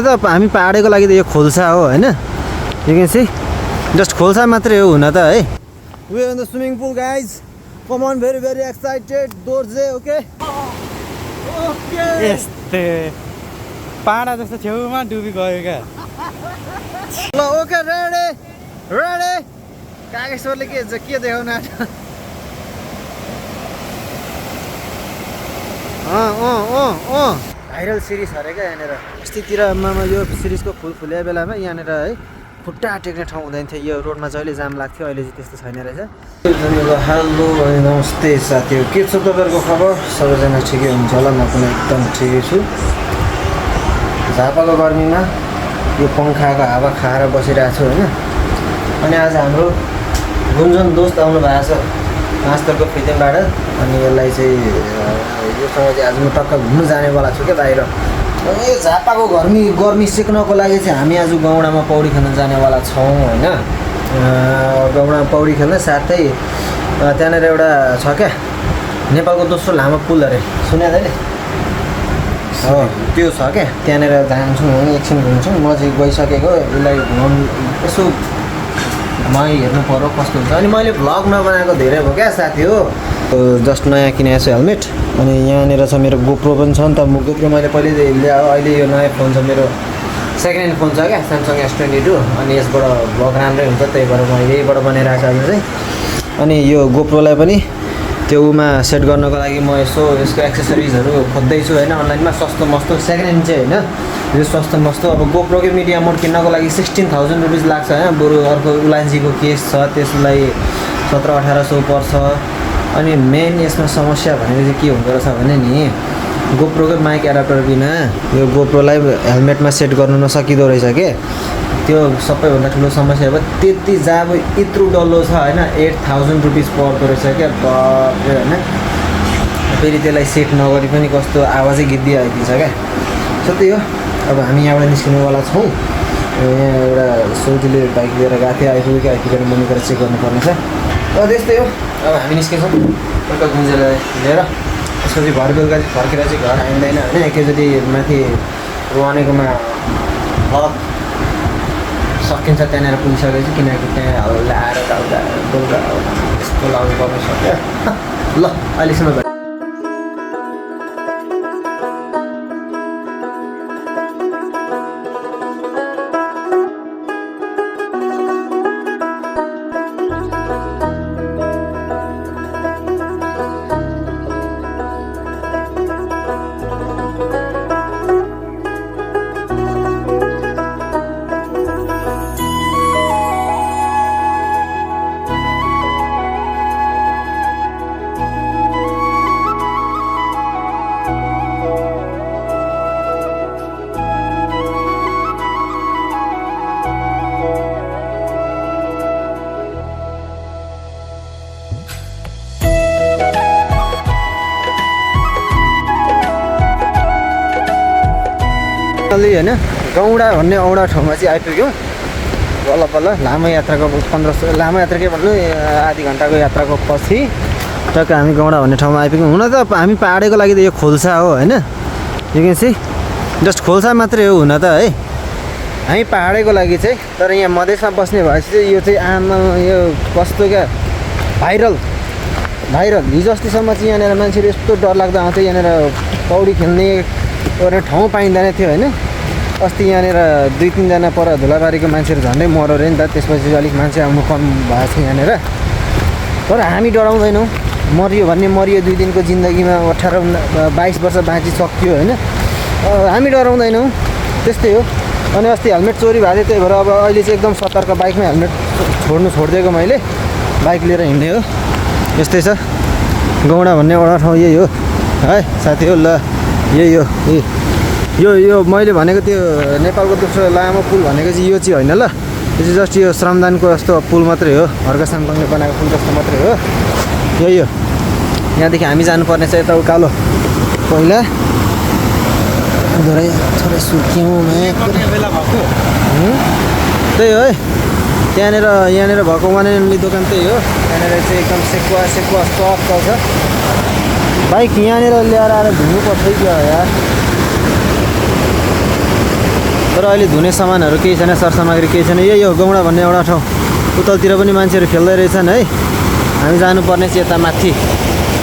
हामी पाहाडेको लागि त यो खोल्सा हो हैन यु क्यान सी जस्ट खोल्सा मात्रै हो हुन त है we are in the swimming pool guys come on very very excited Dorje okay okay यस्तै पाडा जस्तो छेउमा डुबी गयो क्या ल ओके रेडी रेडी कागेश्वरले के देखाउन भाइरल सिरिज अरे क्या यहाँनिर अस्तितिर यो सिरिजको फुल्या बेलामा यहाँनिर है खुट्टा टेक्ने ठाउँ हुँदैन थियो यो रोडमा जहिले जाम लाग्थ्यो अहिले चाहिँ त्यस्तो छैन रहेछ हेलो नमस्ते साथीहरू के छ तपाईँहरूको खबर सबैजना ठिकै हुन्छ होला म पनि एकदम ठिकै छु झापाको गर्मीमा यो पङ्खाको हावा खाएर बसिरहेको छु होइन अनि आज हाम्रो गुन्जन दोस्त आउनु भएको छ मास्तरको फिल्मबाट अनि यसलाई चाहिँ योसँग चाहिँ आज म टक्क घुम्नु जानेवाला छु क्या बाहिर यो झापाको गर्मी सिक्नको लागि चाहिँ हामी आज गौडामा पौडी खेल्न जानेवाला छौँ होइन गौडामा पौडी खेल्न साथै त्यहाँनिर एउटा छ क्या नेपालको दोस्रो लामो पुल अरे सुनेको थिएँ हो त्यो छ क्या त्यहाँनिर जान्छौँ एकछिन घुम्छौँ म चाहिँ गइसकेको यसलाई यसो हेर्नु पर्यो कस्तो हुन्छ अनि मैले भ्लग नबनाएको धेरै भयो क्या साथी हो जस्ट नयाँ किनेको छु हेलमेट अनि यहाँनिर छ मेरो गोप्रो पनि छ नि त म गोप्रो मैले पहिले ल्याएको अहिले यो नयाँ फोन छ मेरो सेकेन्ड ह्यान्ड फोन छ क्या स्यामसङ S22 अनि यसबाट भ्लग राम्रै हुन्छ त्यही भएर म यहीबाट बनाइरहेको छु अहिले चाहिँ अनि यो गोप्रोलाई पनि त्यो उमा सेट गर्नको लागि म यसको एक्सेसरिजहरू खोज्दैछु होइन अनलाइनमा सस्तो मस्तो सेकेन्ड ह्यान्ड चाहिँ होइन यो सस्तो मस्तो अब गोप्रोकै मिडिया मोड किन्नको लागि 16,000 रुपिस लाग्छ होइन बरु अर्को उलान्जीको केस छ त्यसलाई 17-1800 पर्छ अनि मेन यसमा समस्या भनेको चाहिँ के हुँदो रहेछ भने नि गोप्रोकै माइक एडाप्टर बिना यो गोप्रोलाई हेलमेटमा सेट गर्नु नसकिँदो रहेछ के त्यो सबैभन्दा ठुलो समस्या अब त्यति जब यत्रो डल्लो छ होइन 8,000 रुपिस पर्दो रहेछ क्या होइन फेरि त्यसलाई सेट नगरी पनि कस्तो आवाजै गिद्दी आइदिन्छ क्या सो त्यही हो अब हामी यहाँबाट निस्किनुवाला छौँ यहाँ एउटा सोजीले बाइक लिएर गएको थियो आइपुगेर मम्मी गरेर चेक गर्नुपर्ने छ त्यस्तै हो अब हामी निस्केछौँ एउटा गुन्जेलाई लिएर त्यसपछि भर बेलुका चाहिँ फर्केर चाहिँ घर आइँदैन होइन एकैचोटि माथि रुवानेकोमा भ्लग सकिन्छ त्यहाँनिर पुगिसकेपछि किनकि त्यहाँ ल्याएर बेलुका यस्तो लाउनु पर्ने सक्यो ल अहिलेसम्म होइन गौडा भन्ने औडा ठाउँमा चाहिँ आइपुग्यो बल्ल बल्ल लामो यात्राको 1500 लामो यात्रा के भन्नु आधी घन्टाको यात्राको पछि टक्क हामी गौडा भन्ने ठाउँमा आइपुग्यौँ हुन त हामी पाहाडेको लागि त यो खोल्सा हो होइन यु क्यान सी जस्ट खोल्सा मात्रै हो हुन त है हामी पाहाडेको लागि चाहिँ तर यहाँ मधेसमा बस्ने भएपछि चाहिँ यो चाहिँ आमा यो कस्तो क्या भाइरल हिजो अस्तिसम्म चाहिँ यहाँनिर मान्छेहरू यस्तो डरलाग्दो आउँथ्यो यहाँनिर पौडी खेल्ने एउटा ठाउँ पाइँदैन थियो होइन अस्ति यहाँनिर 2-3 जना पर धुलाबारीको मान्छेहरू झन्डै मर्यो अरे नि त त्यसपछि अलिक मान्छे आउनु कम भएको छ यहाँनिर तर हामी डराउँदैनौँ मरियो भन्ने मरियो 2 दिनको जिन्दगीमा 18-22 वर्ष बाँची सक्यो होइन हामी डराउँदैनौँ त्यस्तै हो अनि अस्ति हेलमेट चोरी भएको थियो त्यही भएर अब अहिले चाहिँ एकदम सतर्क बाइकमा हेलमेट छोडिदिएको मैले बाइक लिएर हिँड्ने हो यस्तै छ गौडा भन्ने एउटा ठाउँ यही हो है साथी हो ल यही हो यो मैले भनेको त्यो नेपालको दोस्रो लामो पुल भनेको चाहिँ यो चाहिँ होइन ल यो चाहिँ जस्ट यो श्रमदानको जस्तो पुल मात्रै हो हर्क साम्पाङले बनाएको पुल जस्तो मात्रै हो यही हो यहाँदेखि हामी जानुपर्ने चाहिँ यता उकालो पहिला थोरै सुक्यौँ त्यही हो है यहाँनिर भएको वान एन्ड ओन्ली दोकान त्यही हो यहाँनिर चाहिँ एकदम सेकुवा स्टप चल्छ बाइक यहाँनिर ल्याएर आएर धुनुपर्छ क्या यार ल तर अहिले धुने सामानहरू केही छैन, सरसामग्री केही छैन। यही हो गौडा भन्ने एउटा ठाउँ। उतलतिर पनि मान्छेहरू खेल्दै रहेछन् है। हामी जानुपर्ने चाहिँ यता माथि,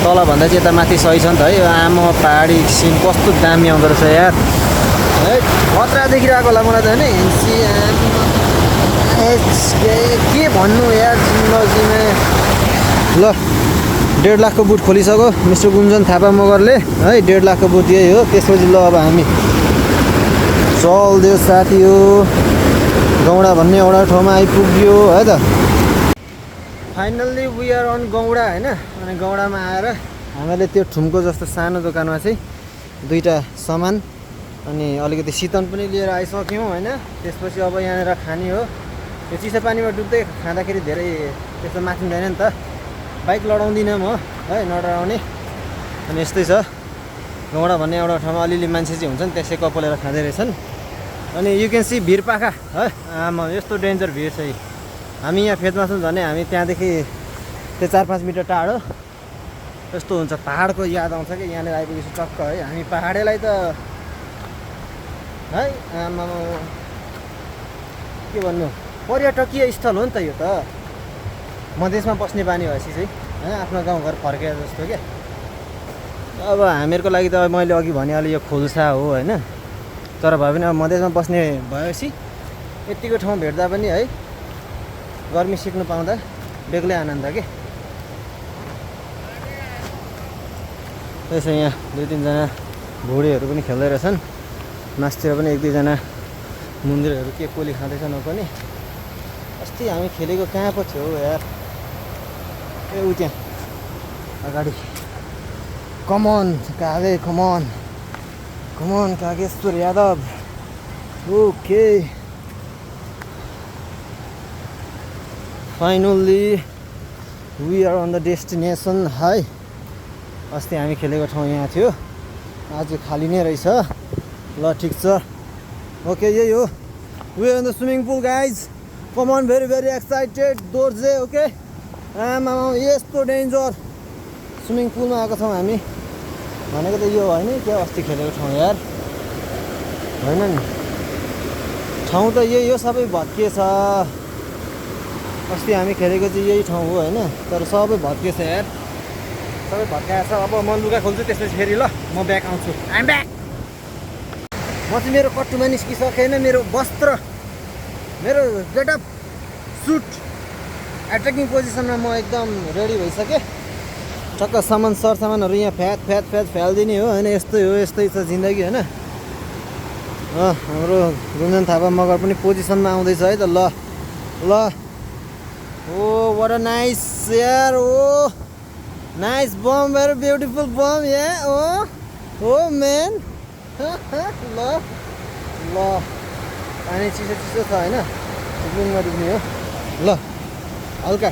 तलभन्दा चाहिँ यता माथि सही छ नि त है। आमा पहाडी सिन कस्तो दामी आउँदो रहेछ यार है। खतरा देखिरहेको होला मलाई त होइन। के भन्नु यार जिन्दगीमा। ल 1.5 लाखको बुट खोलिसक्यो मिस्टर गुन्जन थापा मगरले है। 1.5 लाखको बुट यही हो। त्यसपछि ल अब हामी चल्दियो साथी हो। गौडा भन्ने एउटा ठाउँमा आइपुग्यो है त। Finally we are on Gauda होइन। अनि गौडामा आएर हामीले त्यो ठुम्को जस्तो सानो दोकानमा चाहिँ दुईवटा सामान अनि अलिकति शीतल पनि लिएर आइसक्यौँ होइन। त्यसपछि अब यहाँनिर खाने हो। यो चिसो पानीमा डुब्दै खाँदाखेरि धेरै त्यस्तो माथिँदैन नि त। बाइक लडाउँदिनँ म है, नडराउने। अनि यस्तै छ। गौडा भन्ने एउटा ठाउँमा अलिअलि मान्छे चाहिँ हुन्छन्, त्यसै कपालेर खाँदै रहेछन्। अनि यु क्यान सी भिरपाखा है। आमा यस्तो डेन्जर भिड छ। हामी यहाँ फेदमा छौँ भने हामी त्यहाँदेखि त्यो 4-5 मिटर टाढो यस्तो हुन्छ। पाहाडको याद आउँछ कि यहाँनिर आइपुगेपछि टक्क है। हामी पाहाडेलाई त है आमा के भन्नु, पर्यटकीय स्थल हो नि त यो त। मधेसमा बस्ने बानी भएपछि चाहिँ होइन आफ्नो गाउँघर फर्केर जस्तो क्या। अब हामीहरूको लागि त मैले अघि भनिहालेँ यो खोल्सा हो होइन। तर भए पनि अब मधेसमा बस्ने भएपछि यतिको ठाउँ भेट्दा पनि है गर्मी सिक्नु पाउँदा बेग्लै आनन्द के। त्यसो यहाँ 2-3 जना भुँडीहरू पनि खेल्दै रहेछन्। मासतिर पनि 1-2 जना मन्दिरहरू के कोली खाँदैछ नपनि। अस्ति हामी खेलेको कहाँ पो थियो यार। ए ऊ त्यहाँ अगाडि। कमन कागे, come on come on Kageshwar Yadav. Okay finally we are on the destination है। अस्ति हामी खेलेको ठाउँ यहाँ थियो, आज खाली नै रहेछ। ल ठिक छ। ओके यही हो। We are in the swimming pool guys. Come on very very excited Dorje. Okay आमा यस्तो डेन्जर स्विमिङ पुलमा आएको छौँ हामी। भनेको त यो होइन क्या अस्ति खेलेको ठाउँ यार होइन नि। ठाउँ त यही हो, सबै भत्किएछ। अस्ति हामी खेलेको चाहिँ यही ठाउँ हो होइन। तर सबै भत्किएछ यार, सबै भत्काएछ। अब म लुगा खोल्छु, त्यसपछि फेरि ल म ब्याक आउँछु। I'm back. म चाहिँ मेरो कट्टुमा निस्किसकेन। मेरो वस्त्र, मेरो गेटअप, सुट, एट्र्याक्टिङ पोजिसनमा म एकदम रेडी भइसकेँ। टक्क सरसामानहरू यहाँ फ्यात फ्यालिदिने हो होइन। यस्तै हो, यस्तै छ जिन्दगी होइन। हाम्रो गुन्जन थापा मगर पनि पोजिसनमा आउँदैछ है त। ल ल ओ वाट अ नाइस यार। Oh nice bomb, very beautiful bomb yeah. Oh man ल ल पानी चिसो छ होइन। स्विमिङमा डुब्ने हो। ल हल्का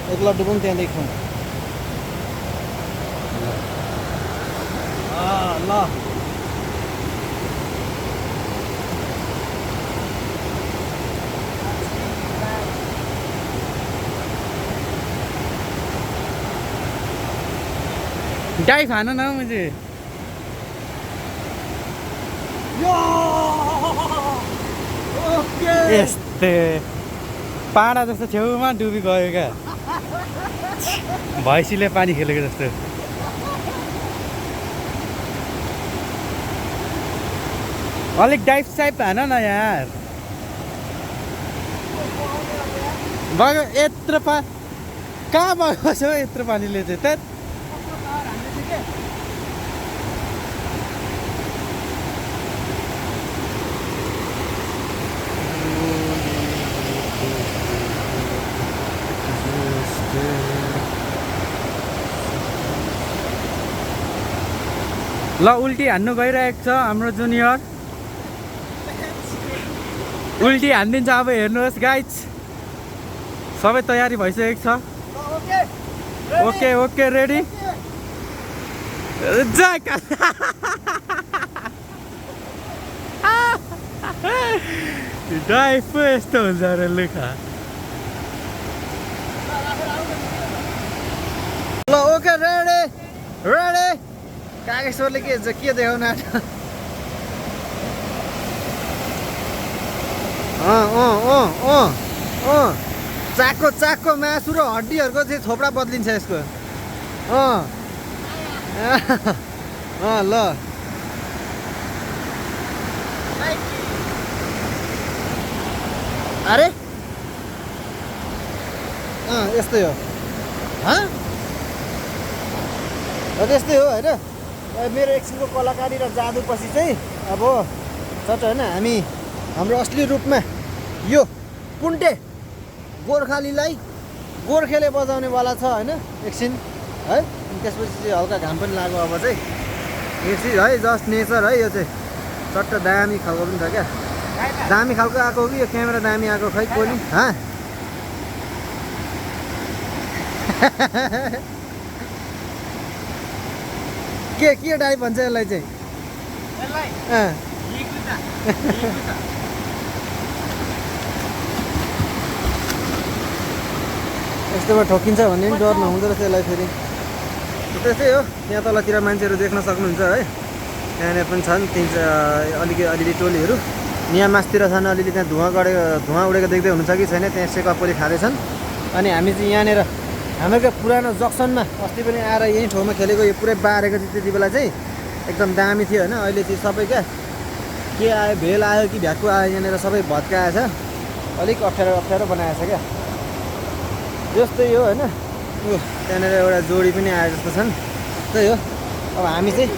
एक लड्डु पनि त्यहाँदेखि खाउँ। ल डाइभ हान न मुझे। यस्तै पाडा जस्तो छेउमा डुबी गयो क्या। भैँसीले पानी खेलेको जस्तो। अलिक डाइभ साइप हान न यार। भयो यत्रो कहाँ भएको छ यत्रो पानीले चाहिँ त। ल उल्टी हान्नु गइरहेको छ हाम्रो जुनियर। उल्टी हानिदिन्छ अब हेर्नुहोस् गाइज। सबै तयारी भइसकेको छ। ओके ओके रेडी जा। डाइभ पो यस्तो हुन्छ अरे लुखा। ल ओके रेडी रेडी। कागेश्वरले के देखाउन आँट्यो। चाकको चाकको मासु र हड्डीहरूको चाहिँ थोप्रा बदलिन्छ यसको ल अरे यस्तै हो त्यस्तै हो होइन मेरो एकछिनको कलाकारी र जादुपछि चाहिँ अब चट होइन हामी हाम्रो असली रूपमा यो पुन्टे गोर्खालीलाई गोर्खेले बजाउनेवाला छ होइन एकछिन है त्यसपछि चाहिँ हल्का घाम पनि लाग्यो अब चाहिँ यो चिज है जस्ट नेचर है यो चाहिँ चट्ट दामी खालको पनि छ क्या दामी खालको आएको हो कि यो क्यामेरा दामी आएको खै कोनी के डाइ भन्छ यसलाई चाहिँ यस्तोमा ठोकिन्छ भन्ने पनि डर नहुँदो रहेछ यसलाई फेरि त्यस्तै हो त्यहाँ तलतिर मान्छेहरू देख्न सक्नुहुन्छ है त्यहाँनिर पनि छन् अलिअलि टोलीहरू यहाँ मासतिर छन् अलिअलि त्यहाँ धुवा उडेको देख्दै हुनुहुन्छ कि छैन त्यहाँ सेकअपले खाँदैछन् अनि हामी चाहिँ यहाँनिर हाम्रो पुरानो जक्सनमा अस्ति पनि आएर यही ठाउँमा खेलेको यो पुरै बारेको थियो त्यति बेला चाहिँ एकदम दामी थियो होइन अहिले चाहिँ सबै क्या के आयो भेल आयो कि भ्याक्कु आयो यहाँनिर सबै भत्काएछ अलिक अप्ठ्यारो बनाएछ क्या जस्तै हो होइन त्यहाँनिर एउटा जोडी पनि आए जस्तो छन् त्यही हो अब हामी चाहिँ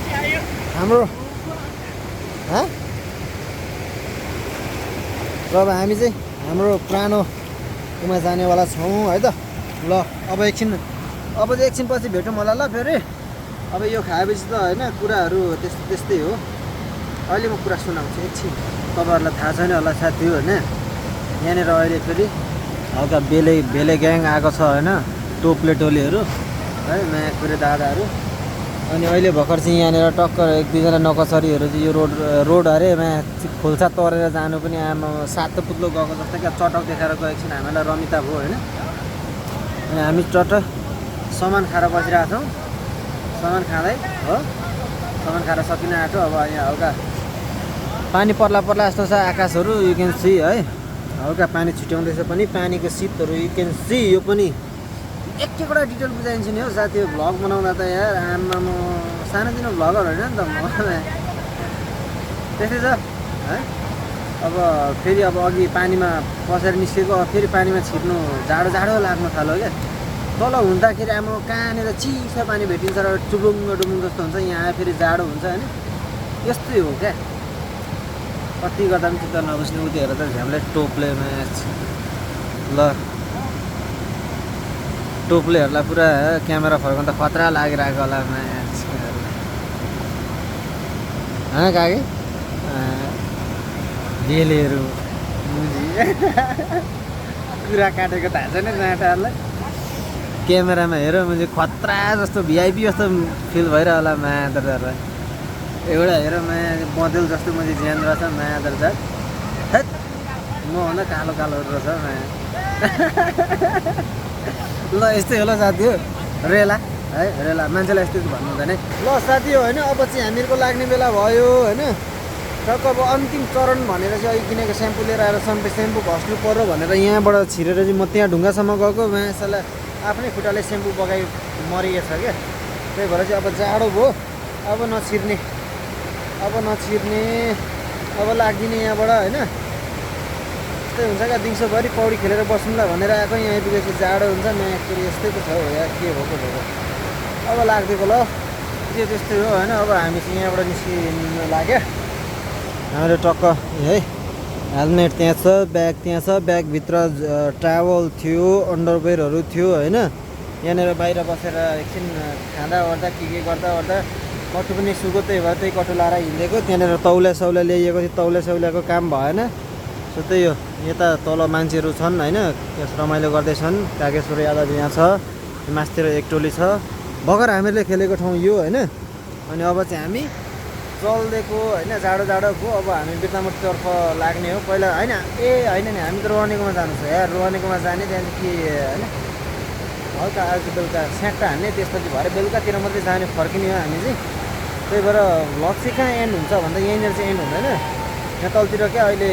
हाम्रो पुरानोमा जानेवाला छौँ है त ल अब चाहिँ एकछिनपछि भेटौँ होला ल फेरि अब यो खाएपछि त होइन कुराहरू त्यस्तै हो अहिले म कुरा सुनाउँछु एकछिन तपाईँहरूलाई थाहा छैन होला साथी हो होइन यहाँनिर अहिले फेरि हल्का बेले ग्याङ आएको छ होइन टोप्ले टोलीहरू है माया कुरे दादाहरू अनि अहिले भर्खर चाहिँ यहाँनिर टक्कर एक दुईजना नकचरीहरू चाहिँ यो रोड अरे खोल्सा तरेर जानु पनि आमा सातो पुत्लो गएको जस्तो क्या चटक देखाएर गएको एकछिन हामीलाई रमिता भयो होइन अनि हामी चट्ट सामान खाएर बसिरहेको छौँ सामान खाँदै हो सामान खाएर सकिन आँट्यो अब यहाँ हल्का पानी पर्ला जस्तो छ आकाशहरू यु क्यान सी है हल्का पानी छिट्याउँदैछ पनि पानीको शीतहरू यु क्यान सी यो पनि एकवटा डिटेल बुझाइन्छ नि हो साथी भ्लग बनाउँदा त यार आमा म सानोतिनो भ्लगर होइन नि त म त्यस्तै छ है अब फेरि अब अघि पानीमा पसेर निस्केको फेरि पानीमा छिर्नु जाडो लाग्न थाल्यो क्या तल हुँदाखेरि अब कहाँनिर चिसो पानी भेटिन्छ र डुबुङ जस्तो हुन्छ यहाँ आयो फेरि जाडो हुन्छ होइन यस्तै हो क्या कति गर्दा पनि चित्त नबस्ने उनीहरू त झ्यामलाई टोप्ले म्याच ल टोप्लेहरूलाई पुरा क्यामेरा फर्काउँदा खतरा लागिरहेको होला म्याच कागे बेलेहरू कुरा काटेको थाहा छैन जाँटाहरूलाई क्यामेरामा हेर मैले खतरा जस्तो भिआइपी जस्तो फिल भइरह होला मायादरलाई एउटा हेर माया बदेल जस्तो मैले ज्यान रहेछ मायादर जात हेत मभन्दा कालो रहेछ माया ल यस्तै होला साथी हो रेला है रेला मान्छेलाई यस्तै भन्नु हुँदैन ल साथी हो होइन अब चाहिँ हामीहरूको लाग्ने बेला भयो होइन टक्क अब अन्तिम चरण भनेर चाहिँ अघि किनेको स्याम्पू लिएर आएर स्याम्पू घस्नु पर्यो भनेर यहाँबाट छिरेर चाहिँ म त्यहाँ ढुङ्गासम्म गएको मायालाई आफ्नै खुट्टाले स्याम्पू बगाइ मरिएछ क्या त्यही भएर चाहिँ अब जाडो भयो अब नछिर्ने अब लाग्दिने यहाँबाट होइन त्यस्तै हुन्छ क्या दिउँसोभरि पौडी खेलेर बस्नुलाई भनेर आएको यहाँ आइपुगेपछि जाडो हुन्छ मायाखेरि यस्तै पो छ हो या के भएको अब लाग्दिएको ल त्यो त्यस्तै हो होइन अब हामी चाहिँ यहाँबाट निस्किनु लाग्यो हाम्रो टक्क है हेलमेट त्यहाँ छ ब्याग त्यहाँ छ ब्यागभित्र टावल थियो अन्डरवेयरहरू थियो होइन यहाँनिर बाहिर बसेर एकछिन खाँदा ओर्दा के गर्दा कटु पनि सुको त्यही भएर त्यही कटु लाएर हिँडेको त्यहाँनिर तौले ल्याइएको थियो तौल्याको काम भएन सो त्यही हो यता तल मान्छेहरू छन् होइन त्यस रमाइलो गर्दैछन् कागेश्वर यादव यहाँ छ मासतिर एक टोली छ भर्खर हामीले खेलेको ठाउँ यो होइन अनि अब चाहिँ हामी चल्दिएको होइन जाडोको अब हामी बिर्तामोडतर्फ लाग्ने हो पहिला होइन होइन नि हामी त रोहानीकोमा जानु छ यार रोहानीकोमा जाने त्यहाँदेखि होइन हल्का आज बेलुका स्याक्टा हान्ने त्यसपछि भरे बेलुकातिर मात्रै जाने फर्किने हो हामी चाहिँ त्यही भएर भ्लग चाहिँ कहाँ एन्ड हुन्छ भन्दा यहीँनिर चाहिँ एन्ड हुँदैन यहाँ तलतिर क्या अहिले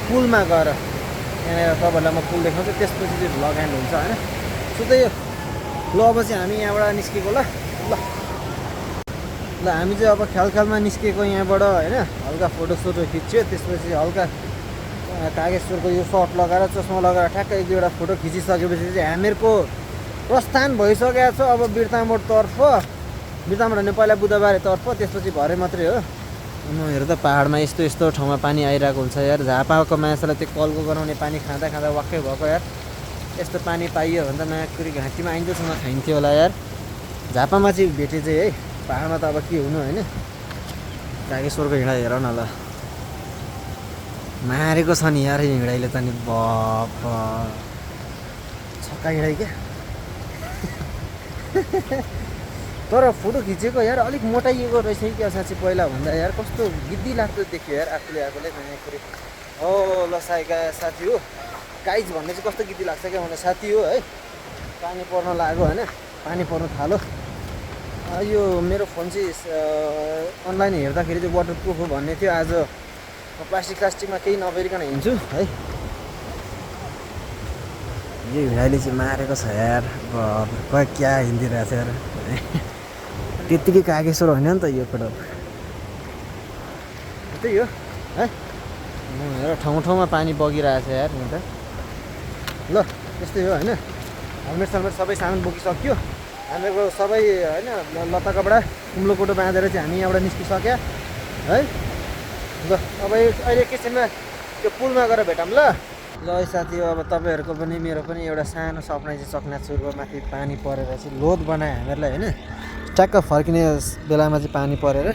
पुलमा गएर यहाँनिर तपाईँहरूलाई म पुल देखाउँछु, त्यसपछि चाहिँ भ्लग एन्ड हुन्छ होइन। सो त्यही हो। ल अब चाहिँ हामी यहाँबाट निस्केको ल हामी चाहिँ अब ख्यालमा निस्केको यहाँबाट होइन। हल्का फोटोसोटो खिच्यो, त्यसपछि हल्का कागेश्वरको यो सर्ट लगाएर चस्मा लगाएर ठ्याक्कै एक दुईवटा फोटो खिचिसकेपछि चाहिँ हामीहरूको प्रस्थान भइसकेको छ अब बिर्तामोडतर्फ। बिर्तामोड भने पहिला बुधबारेतर्फ, त्यसपछि भरे मात्रै हो। हेर त पाहाडमा यस्तो यस्तो ठाउँमा पानी आइरहेको हुन्छ यार। झापाको मान्छेलाई त्यो कलको गनाउने पानी खाँदा खाँदा वाक्कै भएको यार। यस्तो पानी पाइयो भने त माकुरी घाँटीमा आइन्जेलसम्म खाइन्थ्यो होला यार। झापामा चाहिँ भेटे चाहिँ है, पाहाडमा त अब के हुनु होइन। कागेश्वरको हिँडा हेर न ल, मारेको छ नि यार हिँडाइले त नि। बाप छक्का हिँडाइ क्या। तर फोटो खिचेको यार अलिक मोटाइएको रहेछ कि क्या साँच्ची पहिला भन्दा यार। कस्तो गिद्दी लाग्दो देख्यो यार आफूले माकुरी। हो ल साथी हो, गाइज भन्ने चाहिँ कस्तो गिद्दी लाग्छ क्या भने साथी हो है। पानी पर्न लाग्यो होइन, पानी पर्नु थाल्यो। यो मेरो फोन चाहिँ अनलाइन हेर्दाखेरि चाहिँ वाटरप्रुफ हो भन्ने थियो। आज प्लास्टिकमा केही नफेरिकन हिँड्छु है। यो हिँडाइले चाहिँ मारेको छ यार। क्या हिँडिरहेको छ यार। त्यत्तिकै कागेश्वर होइन नि त यो फोटो। त्यही हो है। हेर ठाउँमा पानी बगिरहेको छ यार यहाँ त। ल त्यस्तै हो होइन। हेलमेट सबै सामान बोकिसक्यो हामीहरूको सबै होइन। लत्ता कपडा कुम्लो कोटो बाँधेर चाहिँ हामी यहाँबाट निस्किसक्यो है। ल अब अहिले एकैछिनमा त्यो पुलमा गएर भेटौँ ल। ल साथी हो, अब तपाईँहरूको पनि मेरो पनि एउटा सानो सपना चाहिँ चकनाचुरको माथि पानी परेर चाहिँ लोध बनायो हामीहरूलाई होइन। ट्याक्क फर्किने बेलामा चाहिँ पानी परेर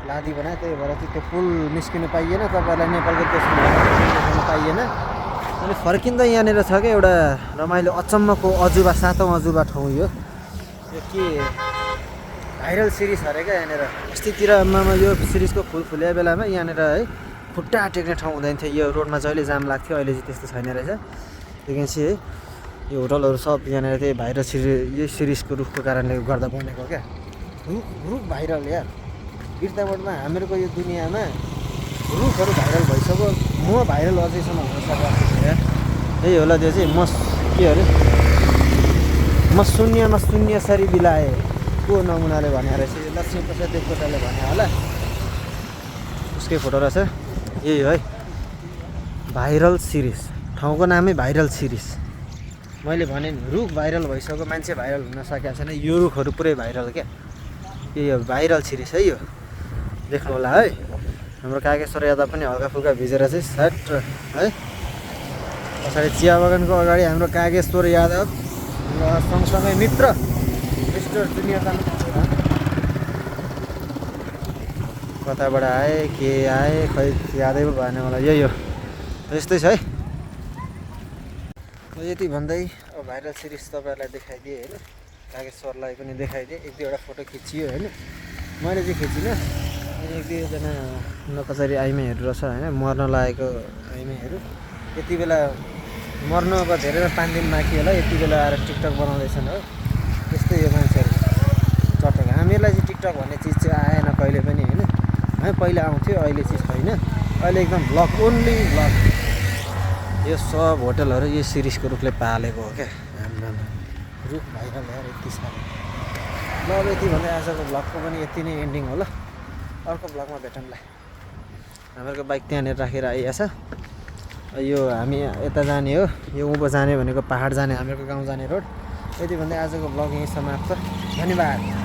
लादी बनायो। त्यही भएर चाहिँ त्यो पुल निस्किनु पाइएन, तपाईँहरूलाई नेपालको त्यसमा देखाउनु पाइएन। अनि फर्किँदा यहाँनिर छ क्या एउटा रमाइलो अचम्मको अजुबा, 7औँ अजुबा ठाउँ यो के भाइरल सिरिज अरे क्या यहाँनिर। अस्तितिर आमामा यो सिरिजको फुल्या बेलामा यहाँनिर है खुट्टा टेक्ने ठाउँ हुँदैन थियो। यो रोडमा जहिले जाम लाग्थ्यो, अहिले चाहिँ त्यस्तो छैन रहेछ। देखिन्छ है यो होटलहरू सब यहाँनिर त्यही भाइरल यही सिरिजको रुखको कारणले गर्दा बनेको क्या। रुख भाइरल यार। बिर्तामोडमा हामीहरूको यो दुनियाँमा रुखहरू भाइरल भइसक्यो। म भाइरल अझैसम्म हुन सकेको यार। यही होला त्यो चाहिँ के अरे म शून्य सरी बिलाएँ को नमुनाले भने रहेछ। लक्ष्मीप्रसाद देवकोटाले भने होला, उसकै फोटो रहेछ। यही हो है भाइरल सिरिज, ठाउँको नामै भाइरल सिरिज। मैले भने रुख भाइरल भइसक्यो, मान्छे भाइरल हुन सकेको छैन। यो रुखहरू पुरै भाइरल क्या। यही हो भाइरल सिरिज है यो। देख्नु होला है। हाम्रो कागेश्वर यादव पनि हल्का फुल्का भिजेर चाहिँ सेट है। पछाडि चिया बगानको अगाडि हाम्रो कागेश्वर यादव र सँगसँगै मित्र मिस्टर जुनियर तामाङ। कताबाट आए के आए खै यादै पो भएन मलाई। यही हो, यस्तै छ है। यति भन्दै अब भाइरल सिरिज तपाईँहरूलाई देखाइदिएँ होइन। कागेश्वरलाई पनि देखाइदिएँ, एक दुईवटा फोटो खिचियो होइन। मैले चाहिँ खिचिनँ, एक दुईजना कसरी आइमाईहरू रहेछ होइन, मर्न लागेको आइमाईहरू। यति बेला मर्नु अब धेरै 5 दिन बाँकी होला, यति बेला आएर टिकटक बनाउँदैछन् हो। त्यस्तै यो मान्छेहरू चटक। हामीहरूलाई चाहिँ टिकटक भन्ने चिज चाहिँ आएन कहिले पनि होइन। हामी पहिला आउँथ्यो, अहिले चाहिँ छैन। अहिले एकदम भ्लग, ओन्ली भ्लग। यो सब होटलहरू यो सिरिजको रुखले पालेको हो क्या। हाम्रो रुख भाइरल यार यति साह्रो। ल अब यति भन्दै आजको भ्लगको पनि यति नै एन्डिङ हो ल। अर्को भ्लगमा भेटौँला। हामीहरूको बाइक त्यहाँनिर राखेर आइएछ। यो हामी यता जाने हो, यो उँभो जाने भनेको पाहाड जाने, हामीहरूको गाउँ जाने रोड। यति भन्दै आजको भ्लग यहीँ समाप्त। धन्यवाद।